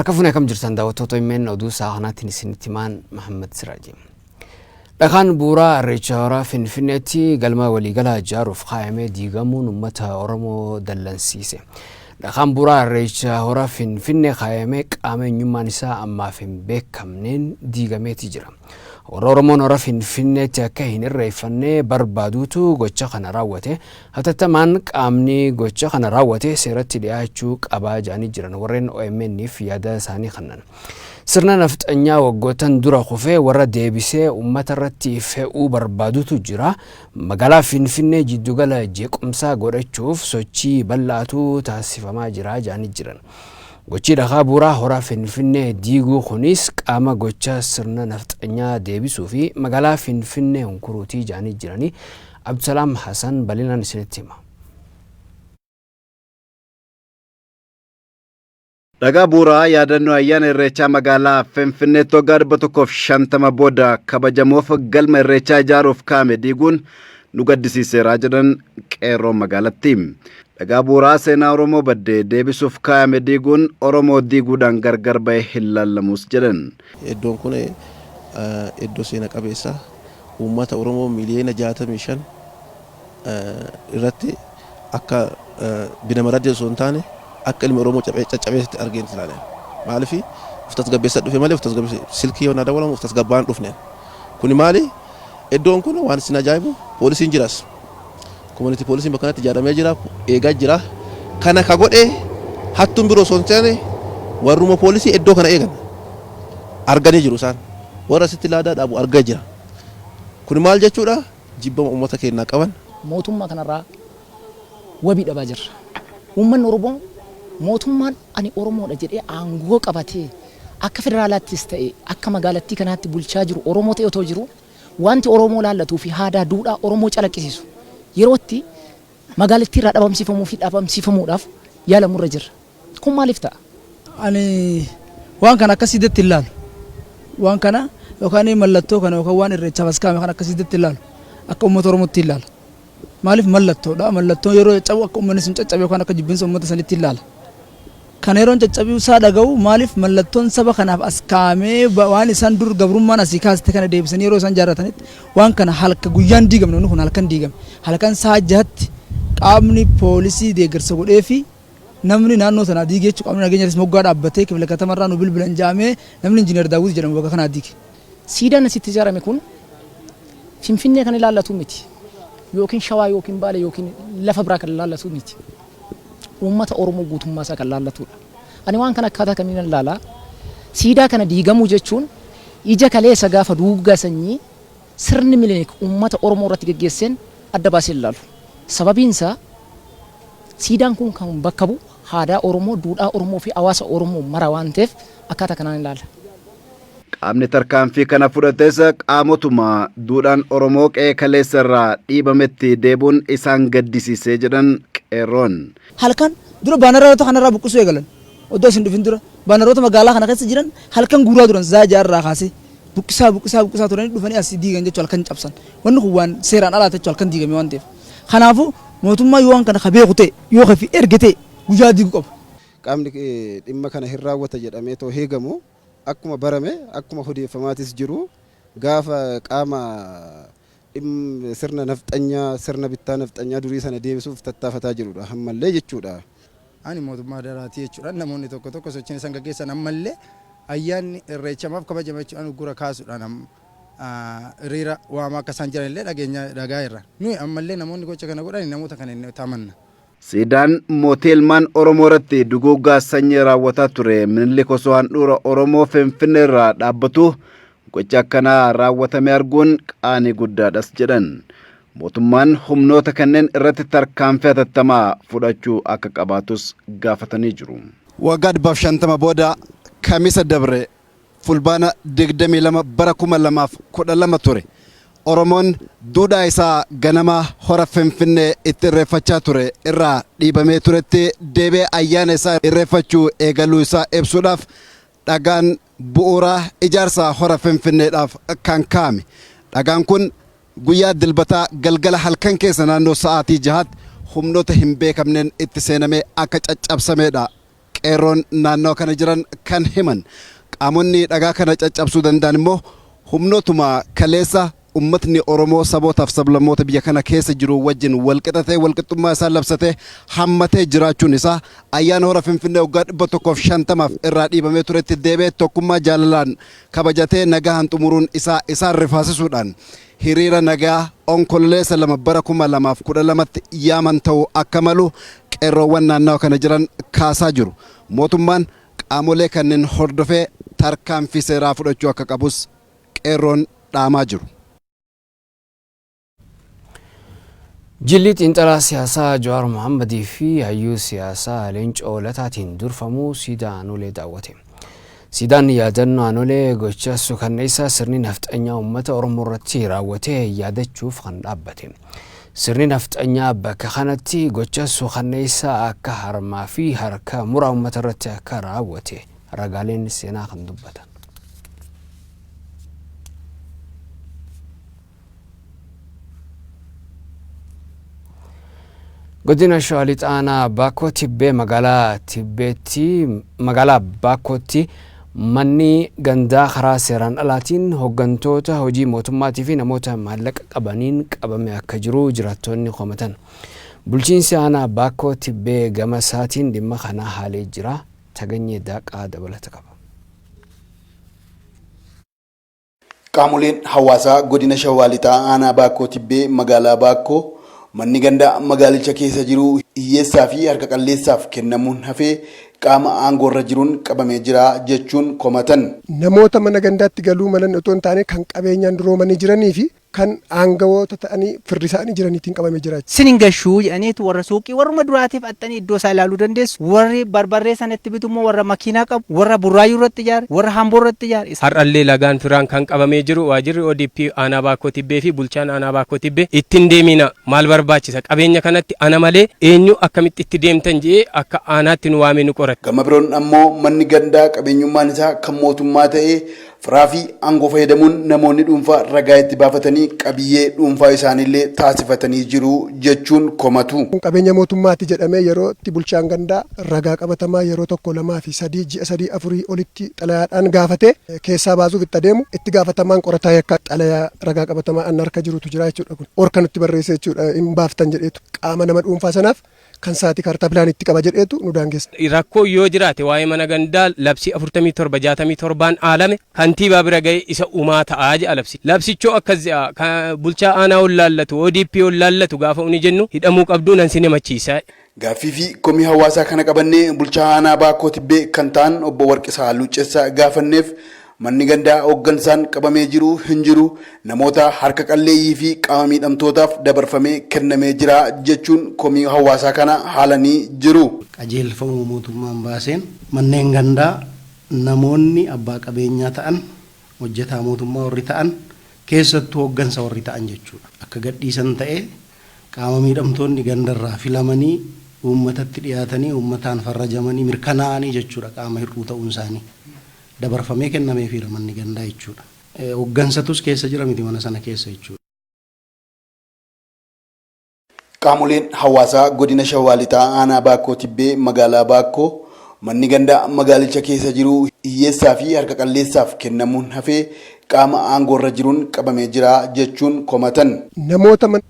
Harka fuunee akkam jirtan daawwattoota OMN oduu sa'a kanaatiin isinitti himaan Mahammad Siraaji. Dhakaan bu'uuraa Irreecha Horaa Finfinneetti galma waliigalaa ijaaruuf kaayame diigamuun uummata Oromoo dallansiise. Dhakaan bu'uuraa Irreecha Hora Finfinnee kaayame qaama eenyummaan isaa ammaaf hin beekamneen diigameeti jira. Warra Oromoon Hora Finfinneetti akka hin irreeffanne barbaaduutu gocha kana raawwate. Hatattamaan qaamni gocha kana raawwate seeratti dhiyaachuu qaba jedhanii jiran warreen OMN'f yaada isaanii kennan. Sirna nafxanyaa waggoottan dura kufe warra deebisee uummata irratti fe'uu barbaadutu jira. Magaalaa Finfinnee jiddugala jeequmsaa godhachuuf sochii bal'aatu taasifamaa jira jedhanii jiran. Gochi dhakaa bu'uuraa Hora Finfinnee diiguu kunis qaama gocha sirna nafxanyaa deebisuu fi magaalaa Finfinnee hunkuruutii jedhanii jiranii. Abdusalaam Hasan bal'inaan isinitti hima. Dhagaa bu'uuraa yaadannoo ayyaana Irreechaa magaalaa Finfinneetti waggaa 150 booda kabajamuuf galma Irreechaa ijaaruuf kaa'ame diiguun nu gaddisiiseera jedhan qeerroon magaalattii. Dhagaa bu'uuraa seenaa Oromoo badde deebisuuf kaa'ame diiguun Oromoo diiguudhaan gargar ba'e hin laallamus jedhan. Iddoon kun iddoo seena qabeessa uummata Oromoo miliyoona 65 irratti akka binamaraddi osoo hin taane akka ilmi Oromoo caccabeessatti argeen ilaale. Maaliif of tasgabbeessa dhufe malee of tasgabbeessa silkii yoo naa dawwalamu of tasgabbaan dhufne. Kuni maali? Iddoon kun waan isin ajaa'ibu poolisiin jiras. Community poolisiin bakka kanatti ijaaramee jira, eegaa jira. Kana ka godhe hattuun biroo osoo hin taane warruma poolisii iddoo kana eegan arganii jiru isaan. Warra asitti laadaa dhaabu argaa jira. Kuni maal jechuudha? Jibbama uummata keenyaa qaban. Mootummaa kanarraa wabii dhabaa jirra. Uummanni Oromoo mootummaan ani Oromoodha jedhee aangoo qabatee akka federaalaattis ta'e akka magaalattii kanaatti bulchaa jiru Oromoo ta'e otoo jiru wanti Oromoo laallatuu fi aadaa duudhaa Oromoo calaqqisiisu yeroo itti magaalattii irraa dhabamsiifamuu fi dhabamsiifamuudhaaf yaalamurra jirra. Kun maaliif ta'a? Ani waan kana akkasitti hin laalu. Waan kana yookaan mallattoo kana yookaan waan irreechaaf as kaa'ame kana akkasitti hin laalu. Akka uummata Oromootti hin laala. Maaliif mallattoodha. Mallattoon yeroo caccabu akka uummanni sun caccabe yookaan akka jibbinsa uummata sanitti hin laala. Kana yeroon caccabuu isaa dhaga'u maaliif mallattoon saba kanaaf as kaa'amee waan isaan dur gabrummaan asii kaaste kana deebisanii yeroo isaan jaarratanitti waan kana halka guyyaan diigamne, wanni kun halkan diigame. Halkan sa'a 6tti qaamni poolisii deeggarsa godhee fi namni naannoo sanaa diige jechuudha. Qaamni nageenyaatis moggaa dhaabbatee kifla katamarraa nu bilbilan ja'amee namni Injiinar Daawwit jedhamu bakka kanaa diige. Siidaan asitti ijaarame kun Finfinnee kan ilaallatu miti. Yookiin Shawaa yookiin Baale yookiin lafa biraa kan ilaallatu miti. Uummata Oromoo guutummaa isaa kan ilaallatudha. Ani waan kana akkaataa kamiin ilaalaa? Siidaa kana diigamuu jechuun ija kaleessa gaafa duuggaa sanyii sirni Minilik uummata Oromoo irratti geggeesseen adda baasee ilaalu. Sababiin isaa siidaan kun kan bakka bu'u aadaa Oromoo, duudhaa Oromoo fi hawaasa Oromoo mara waan ta'eef akkaataa kanaan ilaala. Qaamni tarkaanfii kana fudhates qaamotuma duudhaan Oromoo qe'ee kaleessa irraa dhiibametti deebuun isaan gaddisiisee jedhan qeerroon. Halkan dura baanaroota kanarraa buqqisuu eegalan. Oddoo isin dhufin dura baanaroota magaalaa kana keessa jiran halkan guuraa turan sa'a 6 irraa kaasee buqqisaa buqqisaa buqqisaa turanii dhufanii as diigan jechuudha, halkan cabsan. Wanni kun waan seeraan alaa jechuudha, halkan diigame waan ta'eef. Kanaafuu mootummaa yoo waan kana ka beeku ta'e yoo ka fi erge ta'e guyyaa diiguu qaba. Qaamni dhimma kana hin raawwata jedhamee too heegamu akkuma barame akkuma odeeffamaatis jiru gaafa qaama sirna nafxanyaa, sirna bittaa nafxanyaa durii sana deebisuuf tattaafataa jirudha ammallee jechuudha. Ani mootummaa daraatii jechuudhaan namoonni tokko tokko sochiin isaan gaggeessan ammallee ayyaanni irreechamaaf kabajama jechuudhaan uggura kaasuudhaan hiriira waamaa akka isaan jiran illee dhageenya dhagaa irra. Nuyi ammallee namoonni gocha kana godhan namoota kana hin amanna. Siidaan mootii ilmaan Oromoo irratti duguuggaa sanyii raawwataa ture Minilik osoo handhuura Oromoo Finfinnee irraa dhaabbatu gocha akkanaa raawwatame arguun qaanii guddaadhas jedhan. Mootummaan humnoota kanneen irratti tarkaanfii hatattamaa fudhachuu akka qabaatus gaafatanii jiru. Waggaa 150 booda Kamisa dabre Fulbaana 22 bara 2012 ture. Oromoon duudhaa isaa ganamaa hora Finfinnee itti irreeffachaa ture irraa dhiibamee turetti deebi'ee ayyaana isaa irreeffachuu eegaluu isaa ibsuudhaaf dhagaan bu'uuraa ijaarsa hora Finfinneedhaaf kan kaa'ame. Dhagaan kun guyyaa Dilbataa galgala halkan keessa naannoo sa'aatii 6tti humnoota hin beekamneen itti seenamee akka caccabsameedha. Qeerroon naannoo kana jiran kan himan. Qaamonni dhagaa kana caccabsuu danda'an immoo humnootuma kaleessa ummatni Oromoo sabootaaf sablammoota biyya kana keessa jiru wajjin walqixatee, walqixxummaa isaa labsatee, hammatee jiraachuun isaa ayyaana Hora Finfinnee waggaa 150f irraa dhiibamee turetti deebi'ee tokkummaa jaalalaan kabajatee nagahaan xumuruun isaa isaan rifaasisuudhaan hiriira nagaa Onkololeessa 2 bara 2012tti yaaman ta'uu akka malu qeerroowwan naannawa kana jiran kaasaa jiru. Mootummaan qaamolee kanneen hordofee tarkaanfii seeraa fudhachuu akka qabus qeerroon dhaamaa jiru. Jilli xiinxalaa siyaasaa Jawaar Mohammadii fi hayyuu siyaasaa Leencoo Lataatiin durfamu siidaa Aanolee daawwate. Siidaan yaadannoo Aanolee gocha suukanneessaa sirni nafxanyaa uummata Oromoo irratti raawwate yaadachuuf kan dhaabbate. Sirni nafxanyaa bakka kanatti gocha suukanneessaa akka harmaa fi harka muraa uummata irratti akka raawwate ragaaleen seenaa kan dubbatan. Godina Shawaa Lixaa Aanaa Baakkoo Tibbee magaalaa Tibbeetti, magaalaa Baakkootti manni gandaa karaa seeraan alaatiin hooggantoota hojii mootummaatii fi namoota maallaqa qabaniin qabame akka jiru jiraattonni komatan. Bulchiinsi aanaa Baakkoo Tibbee gama isaatiin dhimma kana haalee jira. Taganyee Daaqaa dabalata qaba. Qaamoleen hawaasaa godina Shawaa Lixaa aanaa Baakkoo Tibbee magaalaa Baakkoo manni gandaa magaalicha keessa jiru hiyyeessaa fi harka qalleessaaf kennamuun hafee qaama aangoorra jiruun qabamee jira jechuun komatan. Namoota mana gandaatti galuu malan otoo hin taane, kan qabeenyaan duroomanii jiranii fi kan aangawoota ta'anii firri isaanii jiraniitiin qabamee jira. Sin hin gashuu jedhaniitu warra suuqii warruma duraatiif axxanii iddoo isaa ilaaluu dandeessu. Warri barbarree sana itti bitu immoo warra makiinaa qabu, warra Burraayyuu irratti ijaare, warra Hamboo irratti ijaare. Har'allee lagaan firaan kan qabamee jiru waajirri ODP aanaa Baakkoo Tibbee fi bulchaan aanaa Baakkoo Tibbee itti hin deemina, maal barbaachisa qabeenya kanatti, ana malee eenyu, akkamitti itti deemtan jedhee akka aanaatti nu waamee nu qorate. Gama biroon ammoo manni gandaa qabeenyummaan isaa kan mootummaa ta'e firaa fi aangoo fayyadamuun namoonni dhuunfaa ragaa itti baafatanii qabiyyee dhuunfaa isaaniillee taasifatanii jiru jechuun komatu. Kun qabeenya mootummaati jedhamee yeroo itti bulchaan gandaa ragaa qabatamaa yeroo tokko, lamaa fi sadii, ji'a 3 afurii olitti xalayaadhaan gaafatee keessaa baasuuf itti adeemu, itti gaafatamaan qorataa yakkaa xalayaa ragaa qabatamaa anna harka jirutu jira jechuudha, kun orka nutti barreesse jechuudha, hin baaftan jedheetu qaama nama dhuunfaa sanaaf kan saatii kaartaa pilaaniitti qaba jedheetu nu daangessa. Rakkoo yoo jiraate waa'ee mana gandaa labsii 47 67n aalame kantiibaa bira ga'ee isa umaa ta'a jedha labsi. Labsichoo akkas jedha, bulchaa aanaa ol laallatu, ODP ol laallatu gaafa uni jennu hidhamuu qabdu nan sin himachiisa. Gaaffii fi komii hawaasaa kana qabannee bulchaa aanaa Baakkoo Tibbee kan ta'an obbo Warqisaa Luuccessaa gaafanneef, manni gandaa hooggansaan qabamee jiru hin jiru, namoota harka qalleeyyii fi qaama miidhamtootaaf dabarfamee kennamee jira jechuun komii hawaasaa kana haalanii jiru. Qajeelfama mootummaan baaseen manneen gandaa namoonni abbaa qabeenyaa ta'an, hojjetaa mootummaa warri ta'an, keessattuu hooggansa warri ta'an jechuudha. Akka gadhiisan ta'ee, qaama miidhamtoonni gandarraa filamanii uummatatti dhiyaatanii uummataan farrajamanii mirkanaa'anii jechuudha, qaama hir'uu ta'uun isaanii dabarfamee kennameefiira manni gandaa jechuudha. Hooggansatus keessa jira miti mana sana keessa jechuudha. Qaamoleen hawaasaa godina Shawaa Lixaa aanaa Baakkoo Tibbee magaalaa Baakkoo manni gandaa magaalicha keessa jiru hiyyeessaa fi harka qalleessaaf kennamuun hafee qaama aangoorra jiruun qabamee jira jechuun komatan. Namoota mana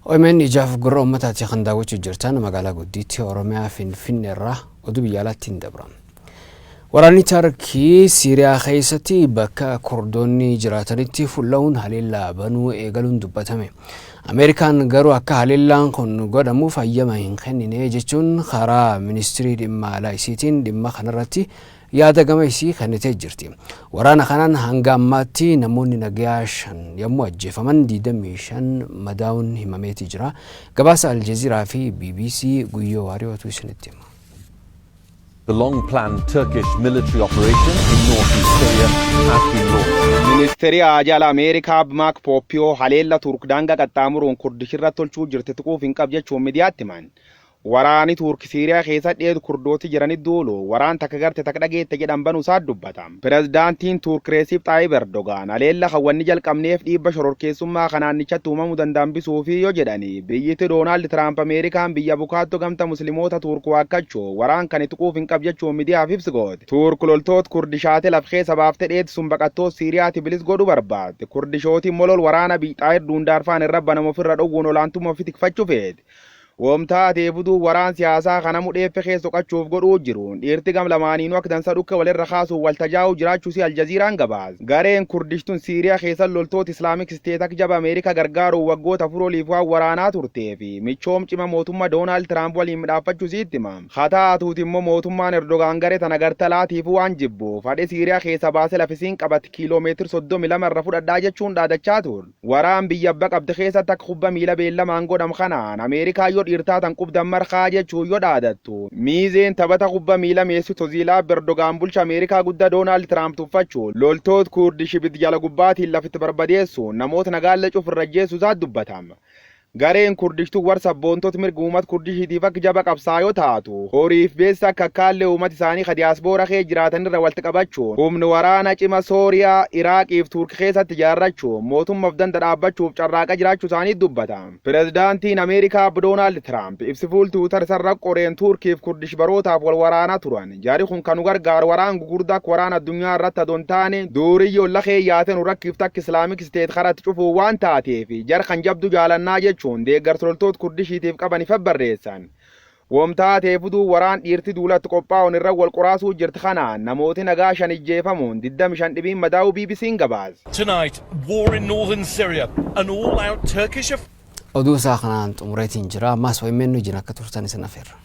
OMN ijaaf gurra uummataati kan daawwachuu jirtan, magaalaa gudditti Oromiyaa Finfinneerraa oduu biyya alaatti hin dabra. Waraanni Tarkii Siiriyaa keessatti bakka Kurdoonni jiraatanitti fulla'uun haleellaa banuu eegaluun dubbatame. Ameerikaan garuu akka haleellaan kun godhamuuf hayyama hin kennine jechuun karaa ministirii dhimma alaa isiitiin dhimma kanarratti yaada gama isii kennitee jirti. Waraana kanaan hanga ammaatti namoonni nagayaa 5 yommuu ajjeefaman, 25 madaa'uun himameeti jira. Gabaasa Aljaziiraa fi BBC Guyyoo Waariyootu isinitti hima. The long-planned Turkish military operation in northeast Syria has been launched. Ministeerri Haajaa Ameerikaa Maak Pooppiyoo haleella Turk daangaa qaxxaamuruun Kurdishirra tolchuu jirti tuquuf hin qab jechuun miidiyaatti himan. Waraani Tuurk Siiriyaa keessa dheedu Kurdooti jiranii duulu waraan takka garte takka dhageette jedhan banuu isaa dubbata. Pirezidaantiin Tuurk Reesiif Xaayib Erdogaan aleella kan wanni jalqabneef dhiibba shororkeessummaa kan naannichatti uumamuu danda'an bisuu fi yoo jedhani, biyyatti Doonaald Tiraamp Ameerikaan biyya bukaattoo gamta Musliimoota Tuurk waakkachuu waraan kan itti quuf hin qab jechuun miidiyaaf ibsi goote. Tuurk loltoota Kurdishaate laf keessa baaftee dheedu sun baqattoota Siiriyaati bilis godhuu barbaadde. Kurdishootiin molol waraana biixaayir duundaarfaan irra banamu ofirra dhowwuun olaantummaa ofi tikfachuu feete. Woomtaa buduu waraan siyaasaa kana mudheeffe keessa soqachuuf godhuu jiru. Dhiirti gam lamaaniinuu akka dansa dhukka walirra kaasuuf waltajaa'uu jiraachuusi Aljaziiraan gabaas. Gareen Kurdishtun Siiriyaa keessa loltoota Islamic State akka jaba Ameerikaa gargaaruuf waggoota 4 oliif waan waraanaa turtee fi michoom cima mootummaa Doonaald Tiraamp waliin midhaafachuu si'itti hima. Haa taatuuti immoo mootummaan Erdogaan garee tana gartalaatiif waan jibbuuf hadhe Siiriyaa keessa baasee lafisiin qabate kiiloomeetira 32 irra fudhadhaa jechuun dhaadachaa ture. Waraan biyya abba qabde keessatti akka kubba miila beellamaan godham kanaan Ameerikaa yoo dhiirtaa tan qubdan markaa jechuu yoo dhaadattu. Miizeen taphata kubba miila Meesut Oziilaa Erdogaan bulcha Ameerikaa guddaa Doonaald Tiraamp tuffachuu loltoota Kurdish ibidda jala gubbaatiin lafitti barbadeessuun namoota nagaallee cufirra jeessu isaa dubbatama. Gareen Kurdishtuu warra sabboontoota mirga uummata Kurdishiitiif akka jaba qabsaa yoo taatu, horiif beessa akka akkaallee uummata isaanii ka diyaaspoora kee jiraatanirra walitti qabachuun humni waraana cima Sooriyaa, Iraaqiif Turki keessatti ijaarrachuun mootummaaf danda dhaabbachuuf carraaqa jiraachuu isaanii dubbata. Pirezidaantiin Ameerikaa Doonaald Tiraamp ibsi fuul Tiwiitar isarra qoreen Turkiif Kurdish barootaaf wal waraanaa turan. Jaari kun kan nu gargaaru waraan gugurdaa akka waraana addunyaa irratti adoon taane duuriyyoo lafee yaate nu rakkiif takka Islamic State karatti cufuu waan taateef jar kan jabdu jaalannaa jechuun deeggarsa loltoota Kurdishiitiif qaban ifa barreessan. Womtaa teefuduu waraan dhiirti duulatti qophaa'uun irra wal qoraasuu jirti kanaan namooti nagaa shan ijjeefamuun 25 dhibiin madaa'uu BBC'n gabaase. Tonight, war in northern Syria, an all-out Turkish Oduu isaa kanaan xumureetiin jira. Ammaas OMN wajjin akka turtan isin afeerra.